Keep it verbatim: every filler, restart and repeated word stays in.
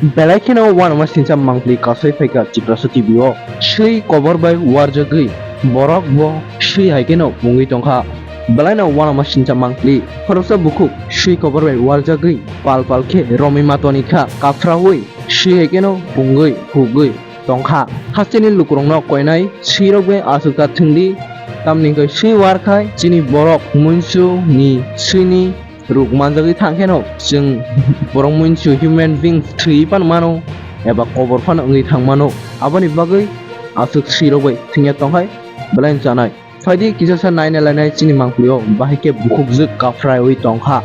Belai kheno uanama singcha mangpli kasai phaikha Tiprasa T V o. Swi kobor bai uarjagwi borok bo swi hai kheno pungwi tongkha. Belaino uanama singcha mangpli khoroksa bukhuk swi kobor bai uarjagwi pal pal khe romwi ma tonikha, kaphraui swi hai kheno pungwi hugwi tongkha. Hasteni lukurokno koinai swirok bai achukta thwngdi, tamni hwnkhe swi uarkhai chini borok muinsuni swini ruk manjagwi thangkheno chwng borok muinsu human beings thwi phano mano eba kobor phano wngwi thang mano. Aboni bagwi aswk swirok bai thwngya tongkhai belai wng chanai. Phaidi kisa sa naina lainai chini mangpli o bahai khe bukhukjwk kaphraiwi tongkha.